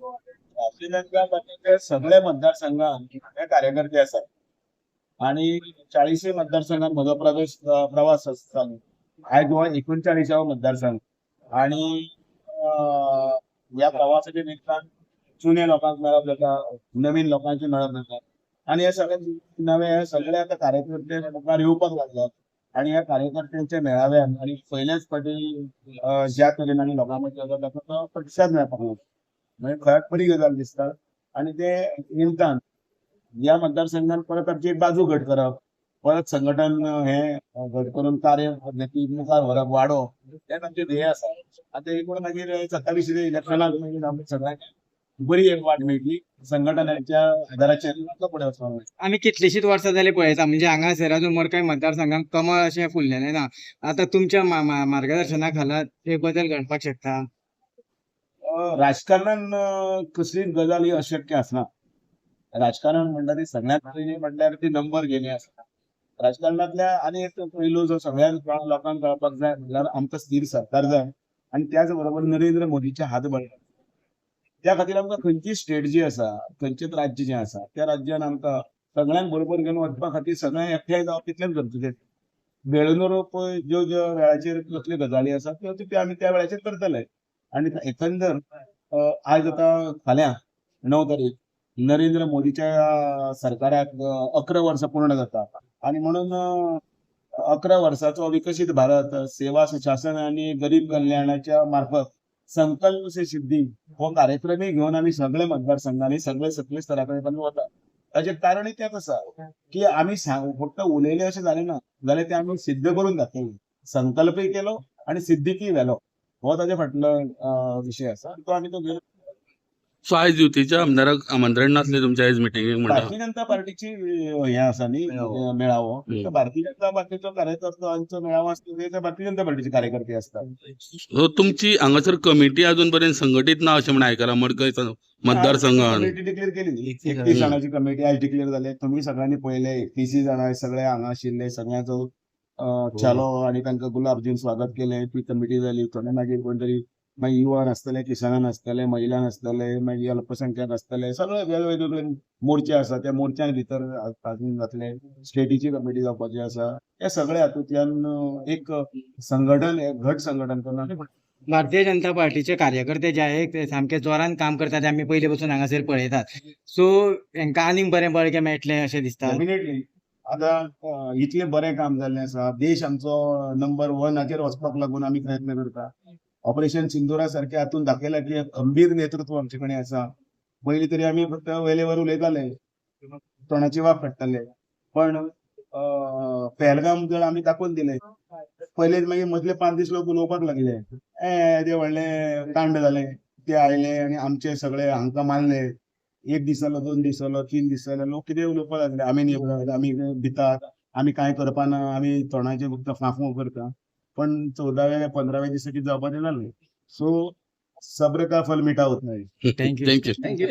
भारतीय जनता पार्टीचे सगळे मतदारसंघात हे कार्यकर्ते आसात आणि 40 मतदारसंघात म्हजो प्रवेश प्रवास आसता. आयज हो 39वो मतदारसंघ आणि ह्या प्रवासाच्या निमतान जुने लोकांक मेळप जाता, नवीन लोकांचे मेळप जाता आणि हे सगळे नवे हे सगळे आतां कार्यकर्ते मुखार येवपाक लागल्यात आणि ह्या कार्यकर्त्यांच्या मेळाव्यान आणि पयल्याच फावटी ज्या तरेन आनी लोकां मदीं वता ताका तो प्रतिसाद मेळपाक लागला. म्हणजे खऱ्याक बरी गजाल दिसता आणि ते निमतान ह्या मतदारसंघात परत आमची एक बाजू घट करप, परत संघटन हे घट करून कार्य पद्दती मुखार व्हरप, वाडोवप हें आमचें ध्येय आसा. आतां एकूण मागीर 27 इलेक्शनाक मागीर आमी सगळ्यांक बरी एक वाट मेळटली संघटनाच्या आदाराचेर फुडें वचपाक मेळटलें. आमी कितलीशीच वर्सां जाली पळयता, म्हणजे हांगासर अजून मडकय मतदारसंघात कमळ अशें फुल्लेलें ना. आतां तुमच्या मार्गदर्शना खाला ते बदल घडपाक शकता? राजकारणान कसलीच गजाल ही अशक्य आसना. राजकारण म्हणटा ती सगळ्यांत पयलीं म्हणल्यार ती नंबर घेणी आसता. राजकारणांतल्या आनी एक पयलू जो सगळ्यांत लोकांक कळपाक जाय म्हणल्यार आमकां स्थीर सरकार जाय आनी त्याच बरोबर नरेंद्र मोदीचे हात बळकट. त्या खातीर आमकां खंयची स्टेट जी आसा, खंयचेच राज्य जें आसा त्या राज्यान आमकां सगळ्यांक बरोबर घेवन वचपा खातीर सगळ्यांक एकठांय जावप तितलेंच गरजेचें. वेळेनुरूप ज्यो ज्यो वेळाचेर कसल्यो गजाली आसा त्यो त्यो आमी त्या वेळाचेर करतले. आनी एकंदर आयज आतां फाल्यां 9 तारीख नरेंद्र मोदीच्या सरकाराक 11 वर्सां पूर्ण जाता आनी म्हणून 11 वर्साचो विकसीत भारत, सेवा सुशासन आनी गरीब कल्याणाच्या मार्फत संकल्प से सिद्धी हो कार्यक्रमय घेवन आमी सगळे मतदारसंघांनी सगळे सकले स्तरा कडेन आमी वता. ताचें कारणय तेंच आसा की आमी फक्त उलयले अशें जालें ना, जाल्यार तें आमी सिद्ध करून दाखयलें. संकल्पय केलो आनी सिद्धीकय व्हेलो, हो ताजे फाटलो विशय आसा, तो आमी तो घेवन. सो आयज युतीच्या आमदाराक आमंत्रण नासलें तुमच्या आयज मिटिंगेक म्हणटा? भारतीय जनता पार्टीची हें आसा न्ही मेळावो, भारतीय जनता पार्टीचो कार्यकर्त्यांचो मेळावो आसता ते भारतीय जनता पार्टीचे कार्यकर्ते आसतात. सो तुमची हांगासर कमिटी अजून पर्यंत संघटीत ना अशें म्हण आयकलां मडकय मतदारसंघान. कमिटी डिक्लेअर केली, 31 जाणांची कमिटी आयज डिक्लेअर जाले. तुमी सगळ्यांनी पळयले 31 जाणां सगळे हांगा आशिल्ले, सगळ्यांचो छालो आनी तांकां गुलाब दिवन स्वागत केलें. ती कमिटी जाली. थोडे मागीर कोण तरी मागीर युवा नासतले, किसानां नासतले, महिला नासतले, मागीर अल्पसंख्याक आसतले, सगळे वेगवेगळे मोर्चे आसा त्या मोर्चां भितर तातूंत जातले. स्टेटीची कमिटी जावपाची आसा. हे सगळे हातूंतल्यान एक संघटन, एक घट संघटन करून भारतीय जनता पार्टीचे कार्यकर्ते जे आहे ते सामके जोरान काम करतात, आमी पयलीं पासून हांगासर पळयतात. सो हेंकां आनीक बरें बळगें मेळटलें अशें दिसता? डेफिनेटली. आतां इतलें बरें काम जाल्लें आसा, देश आमचो नंबर 1 वचपाक लागून आमी प्रयत्न करता. ऑपरेशन सिंदुरा सारखे हातून दाखयलां की खंबीर नेतृत्व आमचे कडेन आसा. पयलीं तरी आमी फक्त वेलेवर उलयताले, तोंडाची वाफ काडटाले, पण पेहलगाम जर आमी दाखोवन दिलें. पयलेच मागीर मदले 5 दीस लोक उलोवपाक लागले, ते व्हडलें कांड जालें, ते आयले आनी आमचे सगळे हांकां मारले. 1 दीस जालो, 2 दीस जालो, 3 दीस जाले, लोक कितें उलोवपाक लागले, आमी न्ही, आमी भितात, आमी कांय करपाना, आमी तोंडाचे फक्त फांफो करता. पण 14व्या 15व्या दिसा कितें जावपाचें जालें. सो सब्र का फल मिठा होता है. Thank you. Thank you. Thank you.